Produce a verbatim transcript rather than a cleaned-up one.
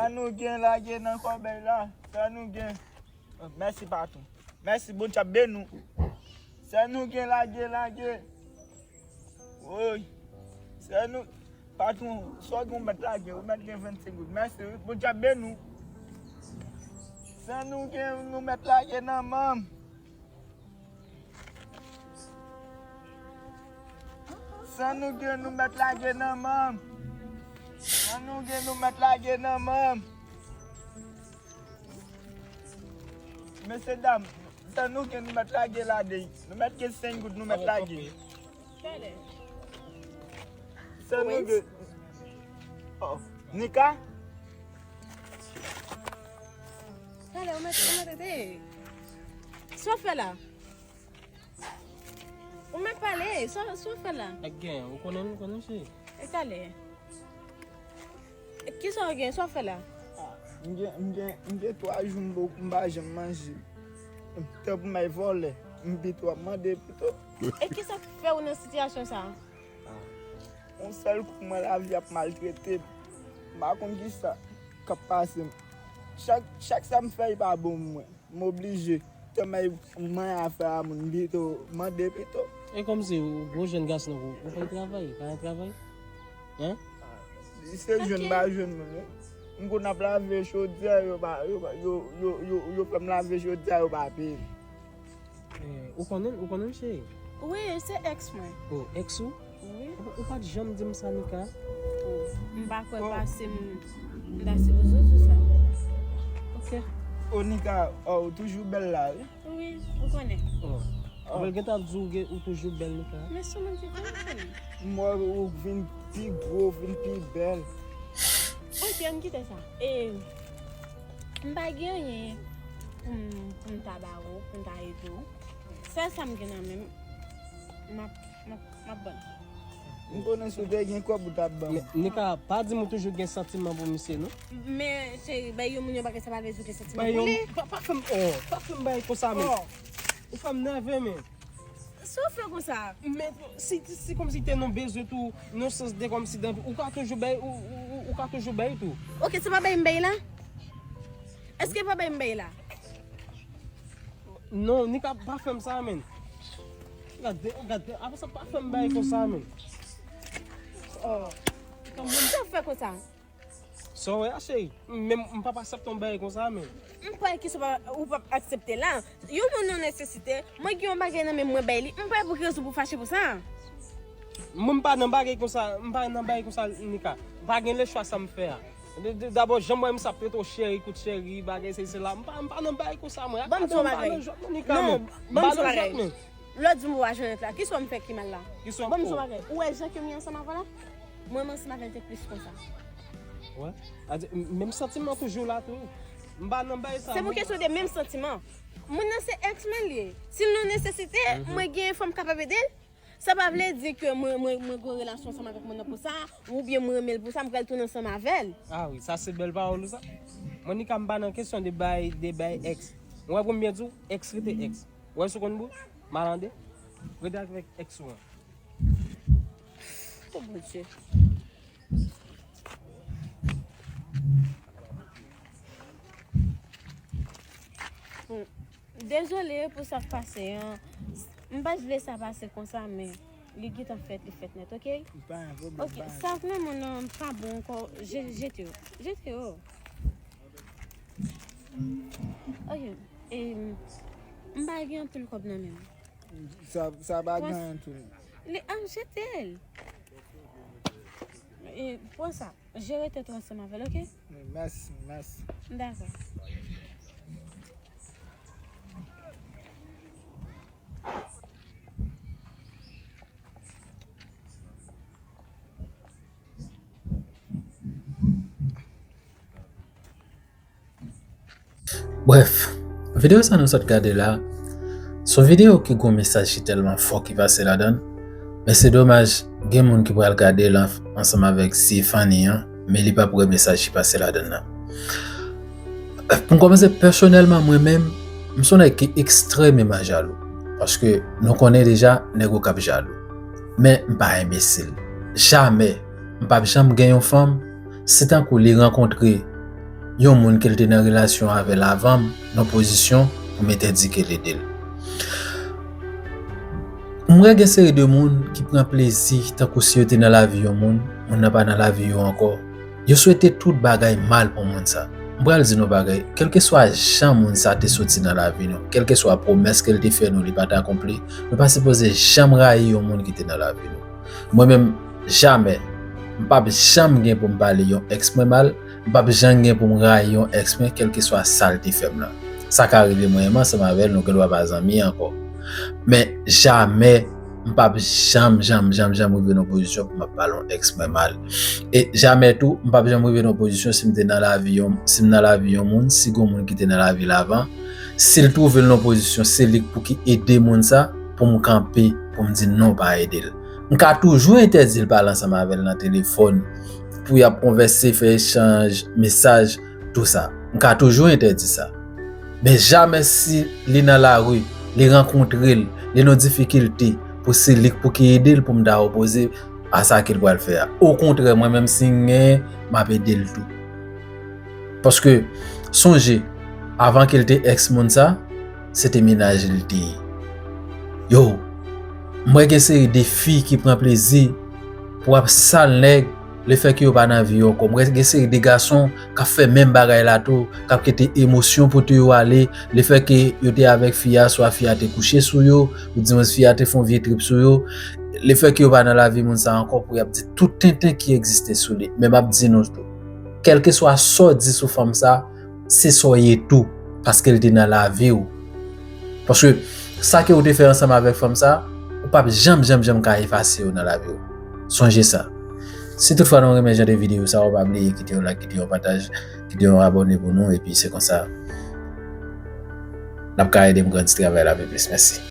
Sa nou gen lage nan kòbèy la. Sa nou gen. Mèsi, patwon. Mèsi, Bondye ap beni w. Sa nou gen lage, lage. Woy. Sa nou, patwon, sa w gen w mèt lage, ou mèt gen vennsenk goud. Mèsi, wi, Bondye ap beni w. Sa nou gen, nou mèt lage nan manm. Sa nou gen, nou mèt lage nan manm. Sa nou gen, nou mèt lage nan manm. Mesye dam, sa nou gen, nou mèt lage ladan. Nou mèt gen senk goud, nou mèt lage. Sa nou gen. Oh, Nika? Talè, ou mèt, ou mèt ede. Sa w fè la? Ou mèt pale, sa, sa w fè la? Ak gen, ou konnen, ou konnen, cheri. E talè. Kisa w gen? Sa w fè la? M gen, m gen, m gen twa jou m pa, m pa janm manje. Tanpri m al vòlè. M pito ap mande pito. E kisa k fè w nan sitiyasyon sa a? Yon sèl kou m wè lavi ap maltrete m. M pa konn kisa k ap pase m. Chak, chak sa m fè, li pa bon pou mwen. M oblije. Tèlman manyen afè a moun, m pito mande pito. E kòmsi ou gwo jèn gason, ou, ou pa travay, pa travay? Hein? Se jwenn, pa jwenn moun, wi. M konn ap lave chodyè, yo pa, yo pa, yo, yo, yo, yo fè m lave chodyè, yo pa peye m. Eh, ou konnen, ou konnen l, cheri? Wi, se ex mwen. Oh, ex ou? Wi. Ou, ou pa t janm di m sa, Nika. Oh, m pa kwè pase m, m ta sipoze di w sa. Ok. Oh, Nika, oh, ou toujou bèl la, wi. Wi, ou konnen. Oh. Ou gentan ap di w gen, ou toujou bèl, Nika. Men sou moun ki konnen, cheri. M wè ou vin pi gwo, vin pi bèl. Ok, ann kite sa. E, m pa gen anyen pou m, pou m ta ba ou, pou m ta ede w. Sèl sa m gen nan men m, m ap, m ap, m ap ban. M konnen si w te gen kòb ou t ap ban m. Men, Nika, pa di m ou toujou gen santiman pou misye, non? Men, cheri, bay yon moun yon bagay, sa pa vle di w gen santiman pou li. Pa, pa fè m, oh, pa fè m bagay konsa, men. Oh. Ou fè m nève, men. Sa w fè konsa? Men, si, si, si kòmsi te nan bezwen tou, nan sans de kòmsi dan, ou ka toujou bay, ou, ou, ou, ou ka toujou bay tou. Ok, se pa bay m bay la? Èske pa bay m bay la? Non, Nika, pa fè m sa, men. Gade, gade, apre sa, pa fè m bagay konsa, men. Oh. Sa w fè konsa? Sa w wè a, cheri? Men m p ap aksepte yon bagay konsa, men. M pa wè kisa w pa, ou p ap aksepte la. Yon moun nan nesesite, mwen gen yon bagay nan men m, mwen bay li. M pa wè pou ki rezon pou fache pou sa. Mwen m pa nan bagay konsa, m pa nan bagay konsa, Nika. M pa gen lechwa sa m fè a. D-, d-, dabò, jan m wè misye ap trete w cheri, kout cheri, bagay se, se la. M pa, m pa nan bagay konsa, mwen. Ban m di w yon bagay. Non, ban m di w yon bagay. Lè w di m ou pa jwenn nèt la, kisa w m fè ki mal la? Ban m di w yon bagay. Ou wè jan ke m ye ansanm avè w la? Mwen, m ansanm avè l te plis konsa. Wè. A di, m-, menm santiman toujou la tou. M pa nan bagay sa. Se pou kesyon de menm santiman. Moun nan se ex mwen li ye. Si l nan nesesite, mwen gen fòm kapab ede l. Sa pa vle di ke mwen, mwen, mwen gen yon relasyon ansanm avèk moun nan pou sa, oubyen mwen renmen l pou sa, m pral tounen ansanm avè l. Ah wi, sa se bèl pawòl ou sa. Mwen, Nika, m pa nan kesyon de bay, de bay ex. Mwen, pou m byen di w, ex rete ex. Ou wè sa w konn pou? Malande, rete avèk ex ou an. Oh, Bondye. Hmm. Dezole pou sa k pase an. M pa t vle sa pase konsa, men li gentan fèt, li fèt nèt, ok? Pa gen pwoblèm, ok, pa gen. Sa k nan men w nan pa bon ankò, je-, jete yo. Jete yo. Ok. E, m pa gen anpil kòb nan men m. Sa, sa pa gen anyen tou. Li, ah, jete l. E, pran sa. Jere tèt ou ansanm avè l, ok? Mèsi, mèsi. Dakò. Brèf, videyo sa nou sot gade la, se yon videyo ki gen yon mesaj ki tèlman fò ki pase ladan l, men se domaj, gen moun ki pral gade l an-, ansanm avèk Stéphanie an, men li p ap wè mesaj ki pase ladan l lan. Pou m kòmanse, pèsonèlman, mwen menm, m se yon nèg ki ekstrèmeman jalou. Paske nou konnen deja, nèg yo k ap jalou. Men m pa enbesil. Jamè, m p ap janm gen yon fanm, si tankou li rankontre yon moun ke l te nan relasyon avè l avan m nan pozisyon pou m entèdi ke l ede l. M wè gen seri de moun ki pran plezi tankou si yo te nan lavi yon moun, moun nan pa nan lavi yo ankò. Yo swete tout bagay mal pou moun sa. M pral di nou bagay, kèlkeswa jan moun sa te soti nan lavi nou, kèlkeswa pwomès ke l te fè nou li pa t akonpli, nou pa sipoze janm rayi yon moun ki te nan lavi nou. Mwen menm, jamè, m p ap janm gen pou m pale yon èks mwen mal, m p ap janm gen pou m rayi yon èks mwen, kèlkeswa sa l te fè m lan. Sa ka rive mwen menm ansanm avè l, nou gen dwa pa zanmi ankò. Men jamè, m p ap janm, janm, janm, janm rive nan pozisyon pou m ap pale yon èks mwen mal. E jamè tou, m p ap janm rive nan pozisyon si m te nan lavi yon, si m nan lavi yon moun, si gon moun ki te nan lavi l avan, si l twouve l nan pozisyon, se li k pou ki ede moun sa, pou m kanpe, pou m di non, pa ede l. M ka toujou entèdi l pale ansanm avè l nan telefòn, pou y ap konvèse, fè echanj mesaj, tou sa. M ka toujou entèdi sa. Men jamè si li nan lari, li rankontre l, li nan difikilte, pou se li k pou ki ede l pou m ta opoze a sa ke l pral fè a. Okontrè, mwen menm si m genyen, m ap ede l tou. Paske, sonje, avan ke l te èks moun sa, se te mennaj li l te ye. Yo, m wè gen seri de fi ki pran plezi pou ap sal nèg, lefètke yo pa nan vi yo ankò. M wè gen seri de gason k ap fè menm bagay la tou, k ap kite emosyon pote yo ale, lefètke yo te avèk fi a, swa fi a te kouche sou yo, oudimwens fi a te fè yon vye trip sou yo, lefètke yo pa nan lavi moun sa ankò pou y ap di tout tenten ki egziste sou li. Men m ap di nou tou, kèlkeswa sa w di sou fanm sa, se sa w ye tou, paske l te nan lavi w. Paske sa ke w te fè ansanm avèk fanm sa, ou p ap janm, janm, janm ka efase yo nan lavi w. Sonje sa. Si toutfwa nou renmen jan de videyo sa, ou pa bliye kite yon like, kite yon pataj, kite yon abòne pou nou, epi se konsa n ap ka ede m grandi travay la pi plis. Mèsi.